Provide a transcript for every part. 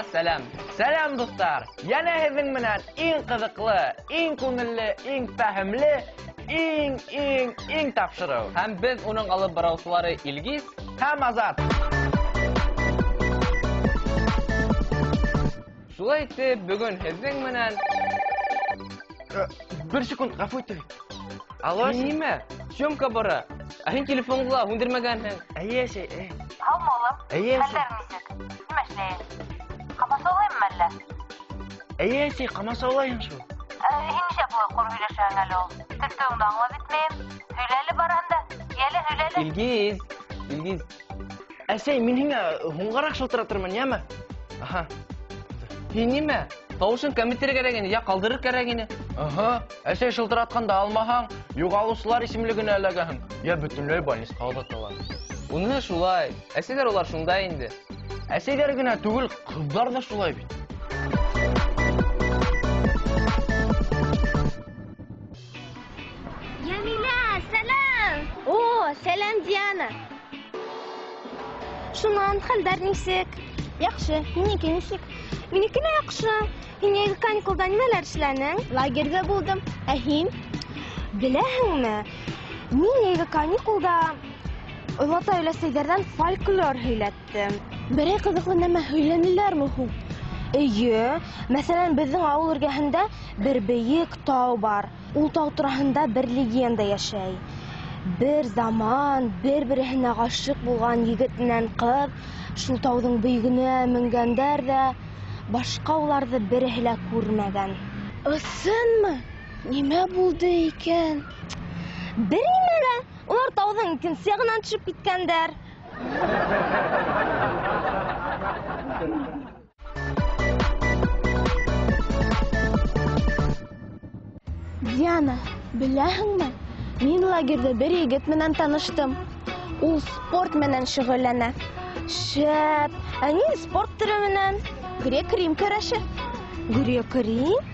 Барығыҙға ла сәләм. Сәләм, дуҫтар! Йәнә һеҙҙең менән иң ҡыҙыҡлы, иң күңелле, иң фәһемле, иң, иң, иң тапшырыу. Һәм беҙ уның алып барыусылары Илгиз һәм Азат. Шулай итеп, бөгөн һеҙҙең менән Бер секунд, ғәфү итегеҙ. Алло, Нимә? Съемка бара. Ә һин телефонды ла һүндермәгәнһең. Әйе, әсәй, әйе. Һаумы, улым? Әйе, әсәй. Хәлдәр нисек? Нимә эшләйһең? Ҡамасаулаймы әллә? Әйе, әсәй, ҡамасаулайһың шул. Һин нишләп улай ҡоро һөйләшәһең әле ул? Төртөүеңде аңлап етмәйем. Һөйлә әле барыһын да. Йәле, һөйлә әле. Илгиз, Илгиз. Әсәй, мин һиңә һуңғараҡ шылтыратырмын, йәме? Аһа. Һин нимә? Тауышын кәметергә кәрәк ине, я ҡалдырыр кәрәк ине. Аһа, әсәй шылтыратҡанда алмаһаң, юғалыусылар исемлегенә эләгәһең, я бөтөнләй больницаға оҙаталар. Уныһы шулай. Әсәйләр улар шунда инде. Әсәйҙәр генә түгел, ҡыҙҙар ҙа шулай бит. Йәмилә, сәләм! О, сәләм, Диана. Шунан хәлдәр нисек? Яҡшы, һинеке нисек? Минеке лә яҡшы. Һин йәйге каникулда нимәләр эшләнең? Лагерҙа булдым. Ә һин? Беләһеңме? Мин йәйге каникулда олатай өләсәйҙәрҙән фольклор һөйләттем. Берәй ҡыҙыҡлы нәмә һөйләнеләрме һуң? Эйе, мәҫәлән, беҙҙең ауыл эргәһендә бер бейек тау бар. Ул тау тураһында бер легенда йәшәй. Бер заман бер-береһенә ғашиҡ булған егет менән ҡыҙ шул тауҙың бейегенә менгәндәр ҙә башҡа уларҙы береһе лә күрмәгән. Ысынмы? Нимә булды икән? Бер нимә лә. Улар тауҙың икенсе яғынан төшөп киткәндәр. Диана, беләһеңме? Мин лагерҙа бер егет менән таныштым. Ул спорт менән шөғөлләнә. Шәп! Ә ниндәй спорт төрө менән? Грек-рим көрәше. Грек-рим?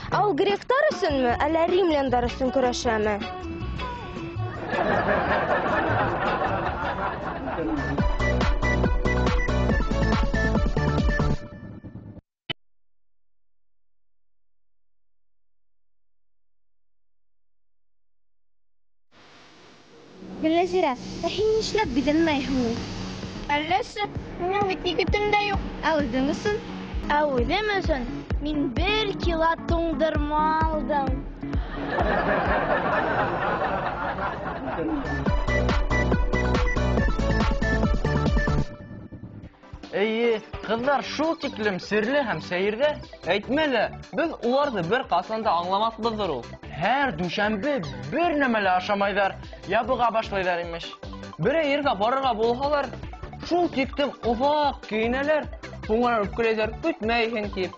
Ә ул гректар өсөнмө, әллә римляндар өсөн көрәшәме? Гөлнәзирә, ә һин нишләп биҙәнмәйһең ул? Әлләсе, минең бит егетем дә юҡ. Ә үҙең өсөн? Ә үҙем өсөн мин 1 кило туңдырма алдым. Эйе, ҡыҙҙар шул тиклем серле һәм сәйерҙә. Әйтмә лә, беҙ уларҙы бер ҡасан да аңламаҫбыҙҙыр ул. Һәр дүшәмбе бер нәмә лә ашамайҙар, ябыға башлайҙар имеш. Берәй ергә барырға булһалар, шул тиклем оҙаҡ кейенәләр, һуңынан үпкәләйҙәр, көтмәйһең тип.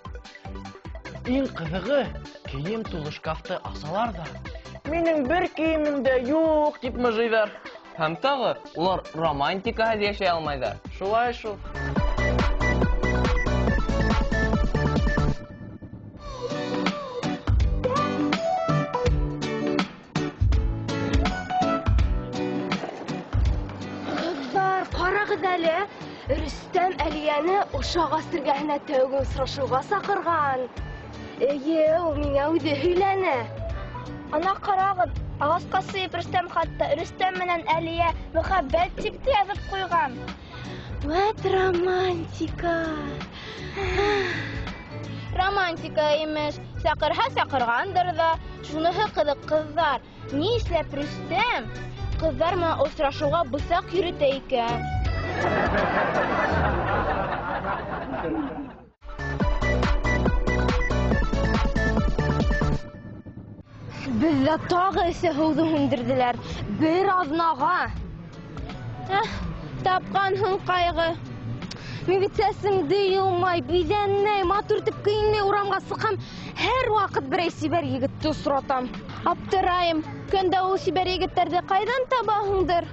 Иң ҡыҙығы, кейем тулы шкафты асалар ҙа, минең бер кейемем дә юҡ тип мыжыйҙар. Һәм тағы улар романтикаһыҙ йәшәй алмайҙар. Шулай шул. Ҡыҙҙар, ҡарағыҙ әле, Рөстәм Әлиәне ошо ағас эргәһенә тәүге осрашыуға саҡырған. Эйе, ул миңә үҙе һөйләне. Ана ҡарағыҙ, ағасҡа сыйып Рөстәм хатта Рөстәм менән Әлиә мөхәббәт тип тә яҙып ҡуйған. Вәт романтика. Романтика имеш. Саҡырһа саҡырғандыр ҙа. Шуныһы ҡыҙыҡ, ҡыҙҙар. Ни эшләп Рөстәм ҡыҙҙар менән осрашыуға бысаҡ йөрөтә икән? Беҙҙә тағы эсе һыуҙы һүндерҙеләр. Бер аҙнаға. Эх, тапҡанһың ҡайғы. Мин бит сәсемде йыумай, биҙәнмәй, матур итеп кейенмәй урамға сыҡһам, һәр ваҡыт берәй сибәр егетте осратам. Аптырайым, көндә ул сибәр егеттәрҙе ҡайҙан табаһыңдыр?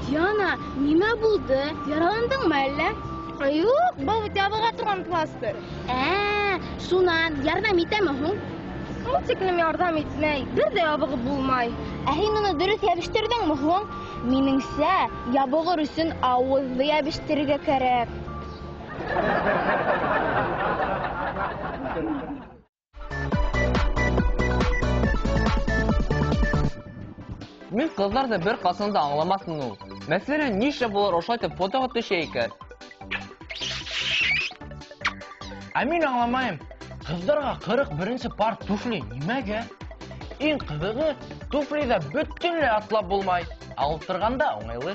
Диана, нимә булды? Яраландыңмы әллә? Юҡ, был бит ябыға торған пластырь. Ә, шунан ярҙам итәме һуң? Шул тиклем ярҙам итмәй, бер ҙә ябығып булмай. Ә һин уны дөрөҫ йәбештерҙеңме һуң? Минеңсә, ябығыр өсөн ауыҙҙы йәбештерергә кәрәк. Мин ҡыҙҙарҙы бер ҡасан да аңламаҫмын ул. Мәҫәлән, нишләп улар ошолайтып фотоға төшә икән? Ә мин аңламайым. Ҡыҙҙарға 41-нсе пар туфли нимәгә? Иң ҡыҙығы, туфлиҙа бөтөнләй атлап булмай. Ә ултырғанда уңайлы.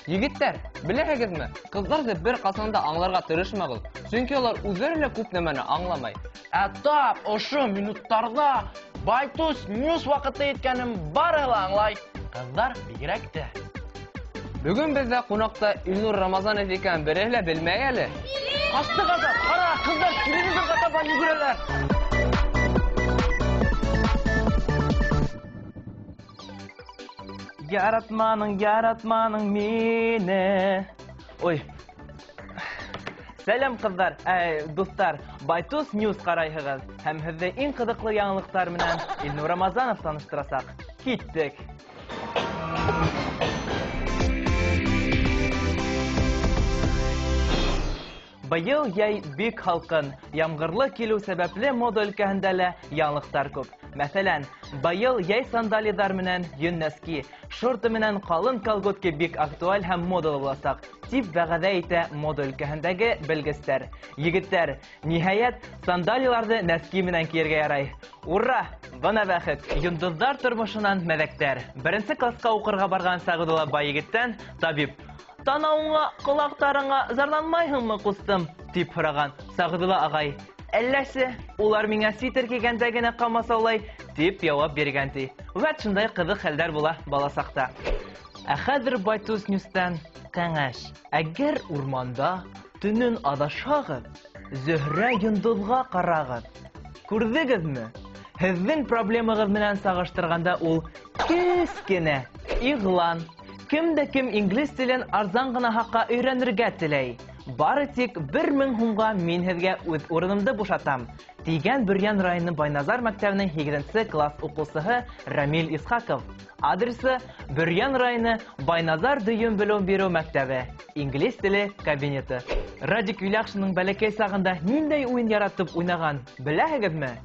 Егеттәр, беләһегеҙме? Ҡыҙҙарҙы бер ҡасан да аңларға тырышмағыҙ. Сөнки улар үҙҙәре лә күп нәмәне аңламай. Ә тап ошо минуттарҙа Байтус Ньюс ваҡыты еткәнен барыһы ла аңлай. Ҡыҙҙар бигерәк тә. Бөгөн беҙҙә ҡунаҡта Илнур Рамазанов икәнен береһе лә белмәй әле. Ҡасты Азат, ҡара, ҡыҙҙар телевизорға табан йүгерәләр. Яратманың, яратманың мине. Ой. Сәләм, ҡыҙҙар, дуҫтар. Байтус Ньюс ҡарайһығыҙ. Һәм һеҙҙе иң ҡыҙыҡлы яңылыҡтар менән Илнур Рамазанов таныштырасаҡ. Киттек. Быйыл йәй бик һалҡын. Ямғырлы килеү сәбәпле мода өлкәһендә лә яңылыҡтар күп. Мәҫәлән, быйыл йәй сандалиҙар менән йөн нәски, шорты менән ҡалын колготки бик актуаль һәм модалы буласаҡ, тип вәғәҙә итә мода өлкәһендәге белгестәр. Егеттәр, ниһайәт, сандалиҙарҙы нәски менән кейергә ярай. Ура! Бына бәхет! Йондоҙҙар тормошонан мәҙәктәр. Беренсе класҡа уҡырға барған Сәғиҙулла бай егеттән табип: Танауыңа, ҡолаҡтарыңа зарланмайһыңмы, ҡустым? Тип һораған. Сәғиҙулла ағай: Әлләсе, улар миңә свитер кейгәндә генә ҡамасаулай, тип яуап биргән ти. Вәт шундай ҡыҙыҡ хәлдәр була бала саҡта. Ә хәҙер Байтус Ньюстан кәңәш. Әгәр урманда төнөн аҙашһағыҙ, Зөһрә йондоҙға ҡарағыҙ. Күрҙегеҙме? Һеҙҙең проблемағыҙ менән сағыштырғанда ул кескенә. Иғлан. Кем дә кем инглиз телен арзан ғына хаҡҡа өйрәнергә теләй. Бары тик 1000 һумға мин һеҙгә үҙ урынымды бушатам, тигән Бөрйән районы Байназар мәктәбенең 8-нсе класс уҡыусыһы Рамил Исхаков. Адресы: Бөрйән районы Байназар дөйөм белем биреү мәктәбе, инглиз теле кабинеты. Радик Юльяҡшиның бәләкәй сағында ниндәй уйын яратып уйнаған, беләһегеҙме?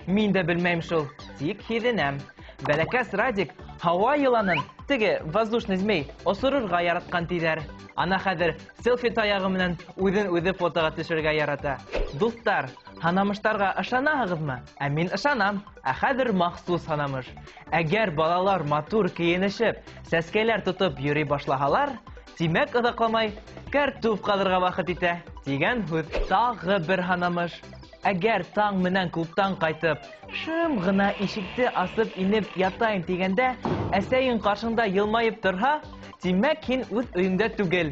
Мин дә белмәйем шул, тик һиҙенәм. Бәләкәс Радик һауа йыланын, теге воздушный змей, осорорға яратҡан тиҙәр. Ана хәҙер селфи таяғы менән үҙен үҙе фотоға төшөргә ярата. Дуҫтар, һанамыштарға ышанаһығыҙмы? Ә мин ышанам. Ә хәҙер махсус һанамыш. Әгәр балалар матур кейенешеп, сәскәләр тотоп йөрөй башлаһалар, тимәк оҙаҡламай кәртүф ҡаҙырға ваҡыт итә, тигән һүҙ. Тағы бер һанамыш. Әгәр таң менән клубтан ҡайтып, шым ғына ишекте асып инеп ятайым тигәндә, әсәйең ҡаршыңда йылмайып торһа, тимәк һин үҙ өйөңдә түгел,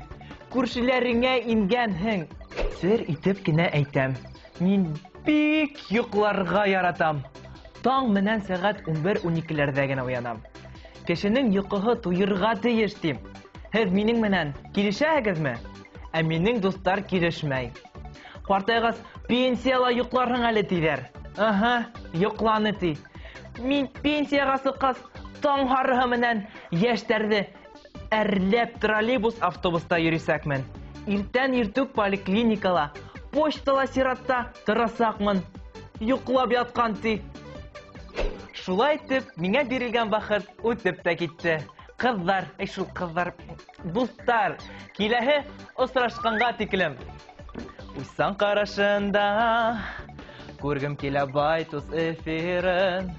күршеләреңә ингәнһең. Сер итеп кенә әйтәм, мин бик йоҡларға яратам. Таң менән сәғәт 11-12-ләрҙә генә уянам. Кешенең йоҡоһо туйырға тейеш тим. Һеҙ минең менән килешәһегеҙме? Ә минең дуҫтар килешмәй. Ҡартайғас, пенсияла йоҡларһың әле тиҙәр. Аһа, йоҡланы ти. Мин пенсияға сыҡҡас, таң һарыһы менән йәштәрҙе әрләп троллейбус автобуста йөрөсәкмен. Иртән иртүк поликлиникала, почтала сиратта торасаҡмын. Йоҡлап ятҡан ти. Шулай итеп, миңә бирелгән ваҡыт үтеп тә китте. Ҡыҙҙар, эй шул ҡыҙҙар, дуҫтар, киләһе осрашҡанға тиклем. Уйсан ҡарашында күргем килә Байтус эфирын.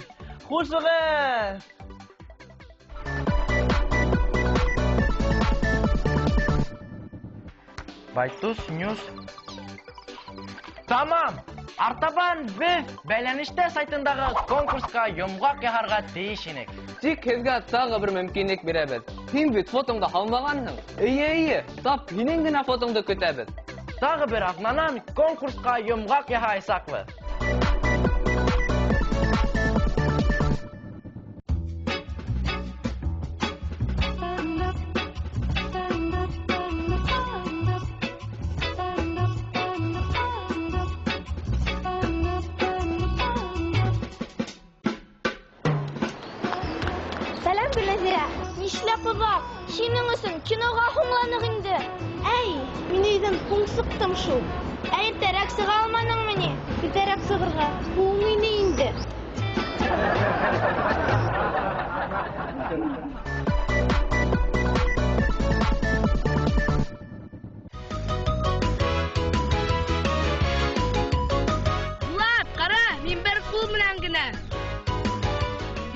Хушығыҙ! Байтус Ньюс. Тамам! Артабан беҙ бәйләнештә сайтындағы конкурсҡа йомғаҡ яһарға тейеш инек. Тик һеҙгә тағы бер мөмкинлек бирәбеҙ. Һин бит фотоңды һалмағанһың. Эйе, эйе, тап һинең генә фотоңды көтәбеҙ. Тағы бер аҙнанан конкурсҡа йомғаҡ яһайсаҡбыҙ. Нишләп оҙаҡ? Һинең өсөн киноға һуңланыҡ инде. Әй, мин өйҙән һуң сыҡтым шул. Ә иртәрәк сыға алманыңмы ни? Иртәрәк сығырға һуң ине инде. Булат, ҡара, мин бер ҡул менән генә.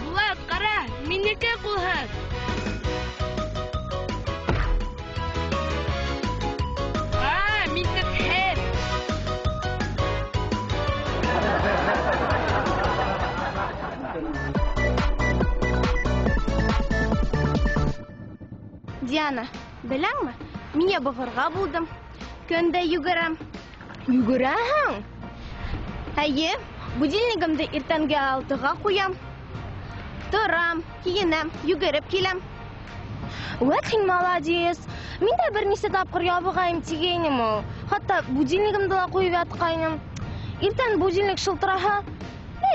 Булат, ҡара, минеке ҡулһыҙ. Мин тетһеҙ. Диана, беләңме? Мин ябығырға булдым. Көн дә йүгерәм. Йүгерәһең? Әйе, будильнигымды иртәнге 6-ға ҡуям. Торам, кейенәм, йүгереп киләм. Вәт һин молодец. Мин дә бер нисә тапҡыр ябығайым тигәйнем ул. Хатта будильнигымды ла ҡуйып ятҡайным. Иртән будильник шылтыраһа,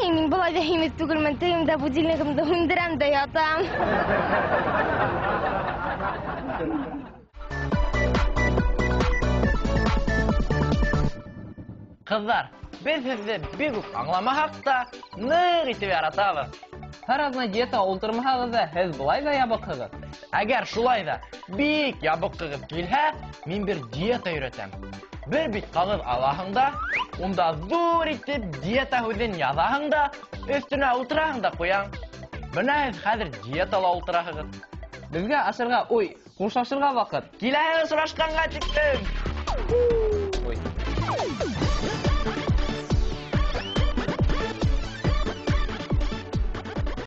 эй, мин былай ҙа һимеҙ түгелмен, тегем дә будильнигымды һүндерәм дә ятам. Ҡыҙҙар, беҙ һеҙҙе бик үк аңламаһаҡ та, ныҡ итеп яратабыҙ. Һәр аҙна диета ултырмаһағыҙ ҙа, һеҙ былай ҙа ябыҡһығыҙ. Әгәр шулай ҙа бик ябыҡҡығыҙ килһә, мин бер диета өйрәтәм. Бер бит ҡағыҙ алаһың да, унда ҙур итеп диета һүҙен яҙаһың да, өҫтөнә ултыраһың да ҡуяң. Бына һеҙ хәҙер диетала ултыраһығыҙ. Беҙгә ашарға, ой, хушлашырға ваҡыт. Киләһе осрашҡанға тиклем.